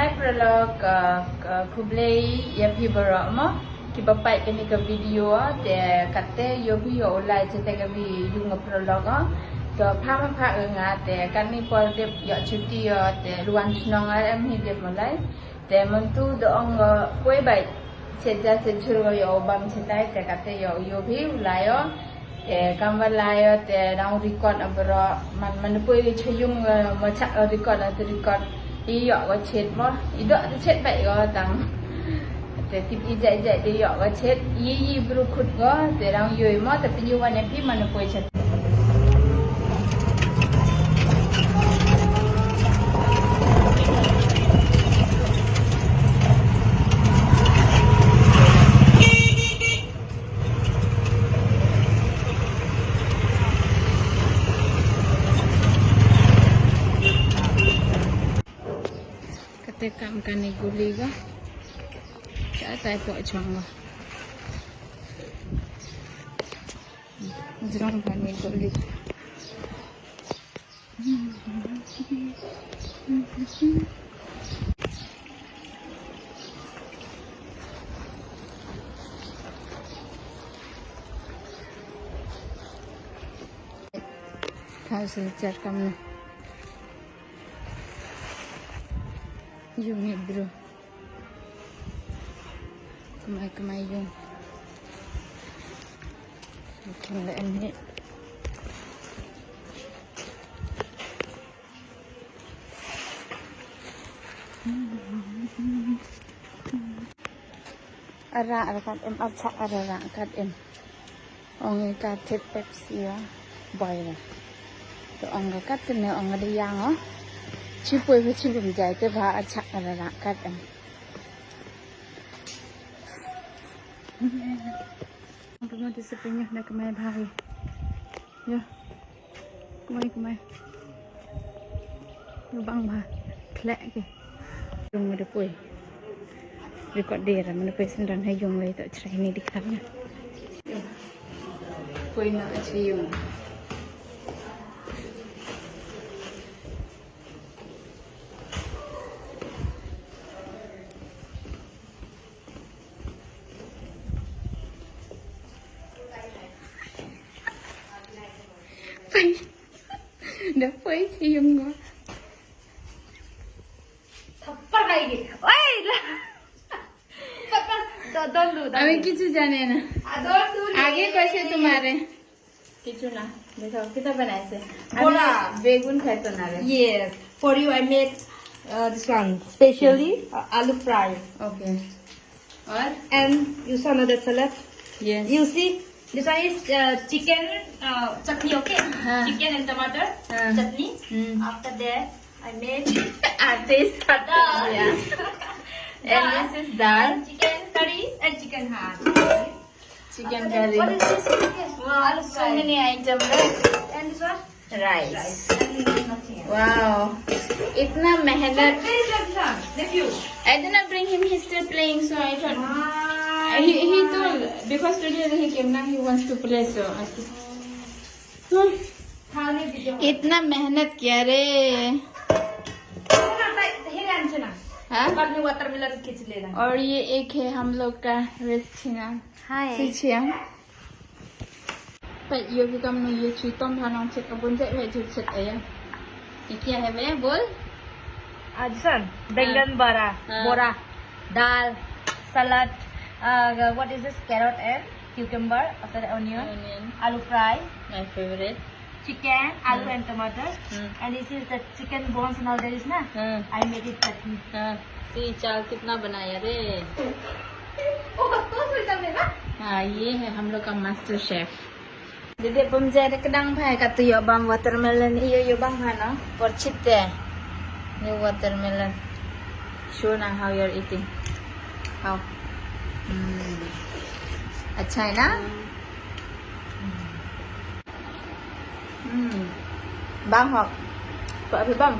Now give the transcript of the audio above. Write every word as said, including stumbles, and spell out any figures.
Hi paralok, uh, uh, khublei ya phi baroh mo. Kiba pait kani ka video, te katte yoh phi yoh u lai chate ka bi yung nga paralok, uh. To pha ma pha nga te kani por dep yoh chuti yoh te luan chnong ar em hi dep mo lai. Te myntu da ong, uh, poi bai chet ja chet chur nga yoh bam chetai te katte yoh yoh phi u lai yoh. Te kam wa lai yoh te dang record a baroh man, man poi ka chayung, eh, ma chak record a te record. I yoh ka chet mo, i doh te chet bai yoh tang. Te tip i jai jai te yoh ka chet, i, i bru khut ko, te dang yoh mo, te pynyu wan em phi man poi chet. Kate kam kani guli ga. Cha tai po chong ga. Jrong kani guli. Kha se char kam na. Yung hi bru. Kamai, kamai yung. Makin la em hi. Ara, ara kat em, archak ara, ara kat em. Ong i ka thep Pepsi ya, boi la. To ong ka kat ne ong ka di yang o. Chi poi pha chi bum jai te bha archak ara, ara kat em. Ang pynmut i sa pynyoh na kamai bha hi. Ya. Kamai, kamai. Lubang bha. Khlek ke. Yung mo da poi. Record de ra mo da poi, syndon ha yung lai to chrai ni dikha na. Poi na chrai yung. Poi. Da poi chrai yung mo. Thappar khaegi. Oi, la. Thappar. Don't, don't do that. আমি কিছু জানি না। Ah, don't do this. আগে কইছে তোমারে। কিছু না। দেখো, কিতা বানাইছে? আমি বড়া। বেগুন খাইতো না রে। Yes. For you, I made, uh, this one specially, uh, aloo fry. Okay. और? And you saw another salad. Yes. You see, this one is, uh, chicken, uh, chutney, okay? हाँ। Chicken and tomato chutney. Hmm. After that, I made artist dal. Yeah. And this is dal. And chicken curry and chicken, हाँ. Chicken curry. What is this? Wow, so many items, right? And this one? Rice. Wow. इतना मेहनत। I did not bring him, he's still playing, so I thought, he, he told, because today he came now, he wants to play, so I said, इतना मेहनत किया रे। हाँ? और ये एक है हम लोग का वेज छिना। Hi. Sichiang. Pait yoh phi kamnu, ye chitom ha nong chet ka bun chet, pait jur chet aya. Ye kya hai be, bol? Ajisan, bengan bara, bora, dal, salad, uh, what is this? Carrot and cucumber, after the onion, onion, aloo fry. My favorite. Chicken, aloo and tomato. Hmm. And this is the chicken bones and all there is na. Hmm. I made it chutney. हाँ, सी चाल कितना बनाया रे। हाँ, ये है हम लोग का master chef। Dede pemjai da kedang bha, katu yoh bam watermelon, iyo yoh bam ha no, por chit te. Ni watermelon. Show na how you're eating. How? Hmm. अच्छा है ना? Hmm. Bang hok. Pha phi bang.